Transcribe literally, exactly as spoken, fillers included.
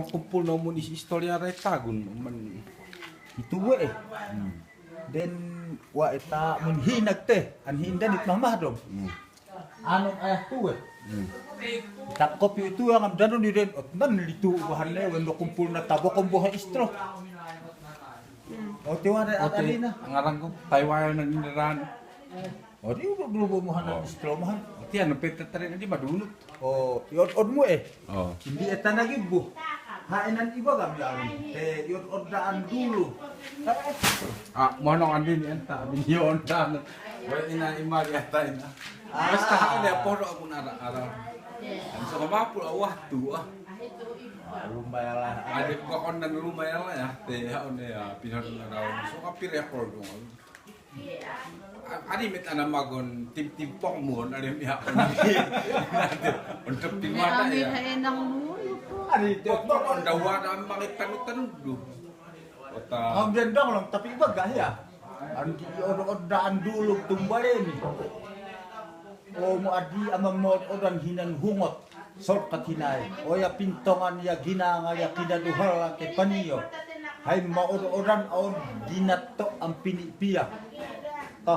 Kumpul nomun is-, istoria reta gun, men. Itu we, eh. Hmm. Den wa eta mun hinak te, an hindan it mahmah dom. Hmm. Ano ayah tu we. Hmm. Tap kopi itu yang am danu ni den, ot nan litu bahan ne, wen do kumpul na tabo kombo ha istro. Hmm. Ote wa ne Ote, atalina. Ngarang ko, Taiwan na nindaran. O, di udu dulu bo muhan. O. Istro muhan. Ti ano peta tare nadi madunut. O, yod od mu, eh. O. Indi eta nagi bu. Ha, enan iba gam ya. Te yod od daan dulu. Ah, mono andi ni enta, bini yod daan. Wa ina ima di ata ina. Ah. Basta ha ne poro aku nara, ara. An so ma pul awah tu, ah. Lumayan lah. Ade ko onan lumayan lah ya. Te ha one ya, pihon nara. So kapir ya kol dong. Adi met ana magon tim-tim pok muon, adi met ya. Untuk tim mata ya. Adi pok pok onda wada mang itan-itan du. Kota. Om den dong long, tapi bagah ya. An ki od-, odaan dulu tumbale ni. O mu adi ama mod odan hinan hungot. Sot katinai. Oya pintongan ya ginangal ya kida duhal ke paniyo. Hai ma od-, odan aon dinato am pini pia.